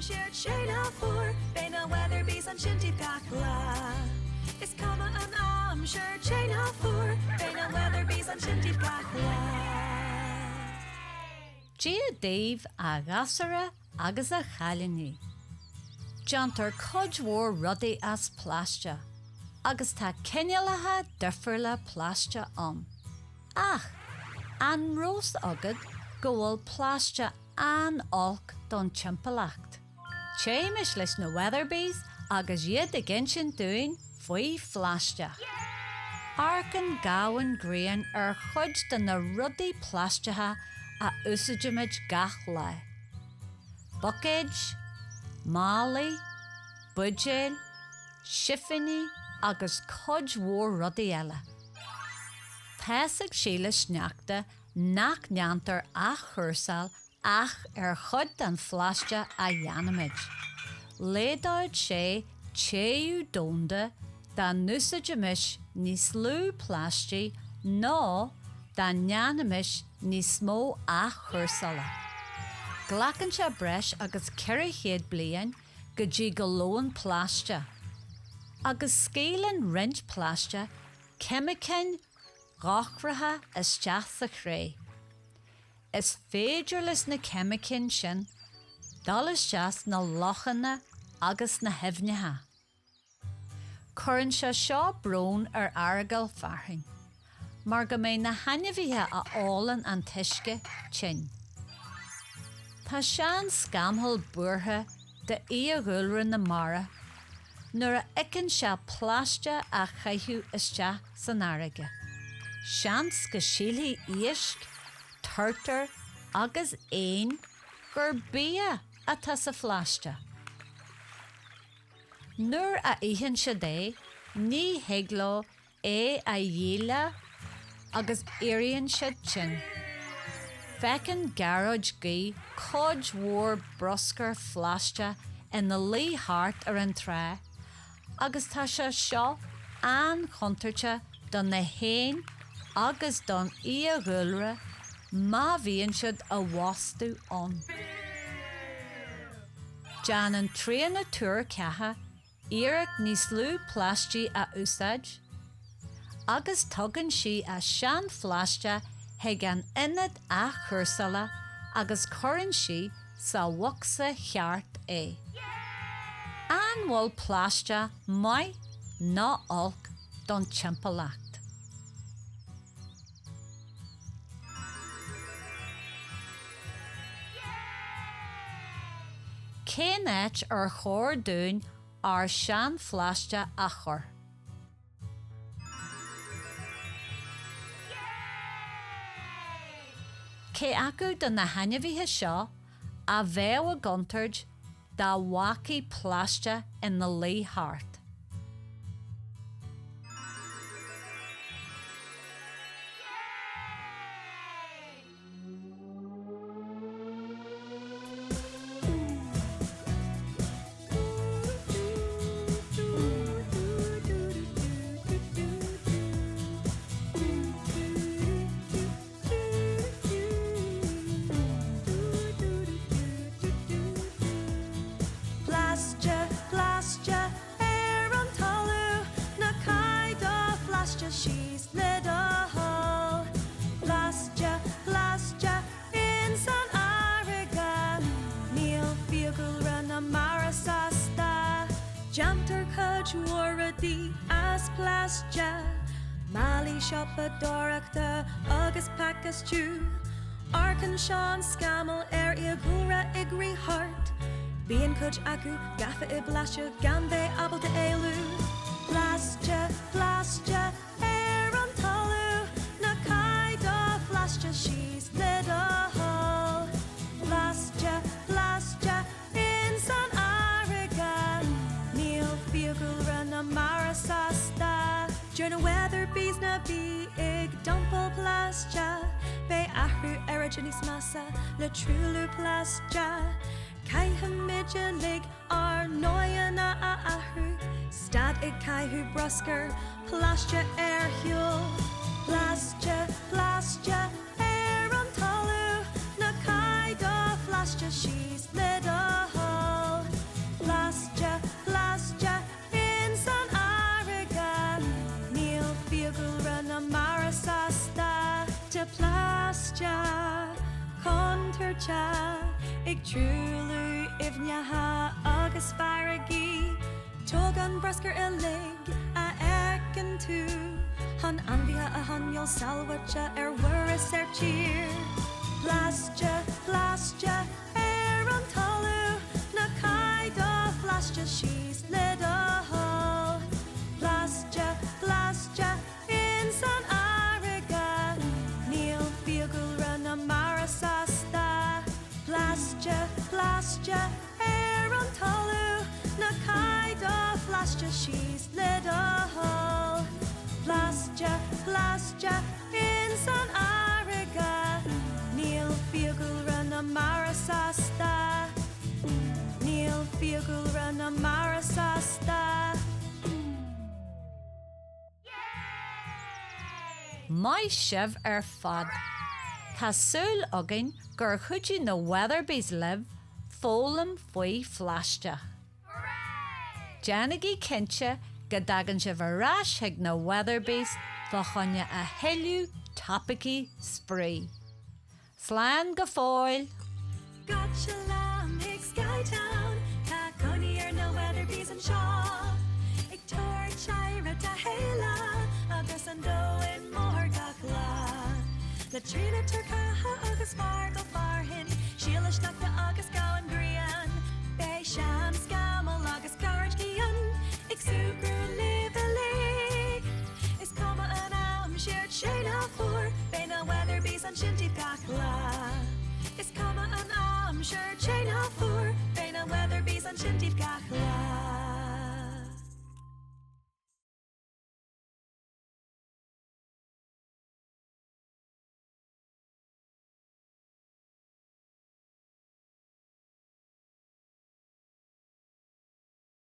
aimsir te ná fuar, beidh na Weatherbies ansin daoibh gach lá. Is cuma an aimsir te ná fuar, beidh na Weatherbies ansin daoibh gach lá. Dia daoibh a ghasúra agus a chailíní. Déantar cuid mhór rudaí as plaisteach agus tá cineálacha difriúla plaisteach ann. Ach, an raibh 's agat go bhfuil plaisteach an-olc don timpeallacht? Téimis leis na Weatherbies agus iad ag insint dúinn faoi phlaisteach. Amharcann gamhain grian ar chuid de na rudaí plaisteacha a úsáidimid gach lá. Buicéid, málaí, buidéil, sifíní agus cuid mhór rudaí eile. Tá's ag Síle Sneachta nach ndéantar athchúrsáil ach ar chuid den phlaisteach a dhéanaimid. Laghdódh sé téamh domhanda dá n-úsáidimis níos lú plaistigh nó dá ndéanfaimis níos mó athchúrsála. Glacann sé breis agus 400 bliain go dtí go lobhann plaisteach, agus scaoileann roinnt plaisteach ceimiceáin dhochracha isteach sa chré. Is féidir leis na ceimiceáin sin dul isteach sna lochanna agus sna haibhneacha. Cuireann sé seo brón ar Fheargal Fearthainn, mar go mbeidh na hainmhithe a ólann an t-uisce tinn. Tá Seán Scamhal buartha d'fhiadhúlra na mara nuair a fheiceann sé plaisteach á chaitheamh isteach san fharraige. Seans go sílfidh éisc, turtair agus éin gur bia atá sa phlaisteach. Nuair a itheann siad é, ní thig leo é a dhíleá agus éiríonn siad tinn. Feiceann Gearóid Gaoith cuid mhór bruscair phlaisteach ina luí thart ar an trá agus tá sé seo an-chontúirteach do na héin agus don fhiadhúlra má bhíonn siad i bhfostú ann. Déanann Tríona Tuar Ceatha iarracht níos lú plaistigh a úsáid agus tugann sí a seanphlaisteach chuig an ionad athchúrsála agus cuireann sí sa bhocsa cheart é. An bhfuil plaisteach maith nó olc don timpeallacht? Cén áit ar chóir dúinn ár seanphlaisteach a chur? Cé acu de na hainmhithe seo a bheadh i gcontúirt dá bhfágfaí plaisteach ina luí thart? Plaisteach, plaisteach ar an talamh, ná caith do phlaisteach síos le do thoil. Plaisteach, plaisteach ins an fharraige, níl fiadhúlra na mara sásta. Déantar cuid mhór rudaí as plaisteach, málaí siopadóireachta agus pacáistiú. Amharcann Seán Scamall ar fhiadhúlra ag rith thart. Bíonn cuid acu gafa i bplaisteach gan bheith ábalta éalú. Plaisteach, plaisteach ar an talamh, ná caith do phlaisteach síos le do thoil. Plaisteach, plaisteach ins an fharraige, níl fiadhúlra na mara sásta. Deir na Weatherbies ná bí ag dumpáil plaisteach, beidh athrú aeráide níos measa le truailliú plaisteach. Caithfimid uilig ár ndóigheanna a athrú, stad ag caitheamh bruscar plaisteach ar shiúl. Plaisteach, plaisteach ar an talamh, ná caith do phlaisteach síos le do thoil. Ag truailliú aibhneacha agus farraigí. Tóg an bruscar uilig a fheiceann tú chun ainmhithe a choinneáil sábháilte ar mhuir is ar tír. Plaisteach, plaisteach ar an talamh, ná caith do phlaisteach síos le do thoil. Plaisteach, plaisteach ins an fharraige, níl fiadhúlra na mara sásta. Plaisteach, plaisteach ar an talamh, ná caith do phlaisteach síos le do thoil. Plaisteach, plaisteach ins an fharraige, níl fiadhúlra na mara sásta. Níl fiadhúlra na mara sásta. Maith sibh ar fad! Tá súil againn gur chuidigh na Weatherbys libh foghlaim faoi phlaisteach. Déanaigí cinnte go dtagann sibh ar ais chuig na Weatherbys fá choinne a thuilleadh topaicí spraoi. Slán go fóill! Gotcha liom chuig Skytown, tá cónaí ar na Weatherbys anseo. Ag tabhairt aire dá chéile agus an domhan mór gach lá. Le trína túr catha agus feargal fearthainn, síol sneachta agus gabhann grian. Beidh Sean Scamall agus Gearóid Cian ag súgradh libh uilig. Is cuma an aimsir te nó fuar, beidh na Weatherbys ansin daoibh gach lá. Is cuma an aimsir te nó fuar.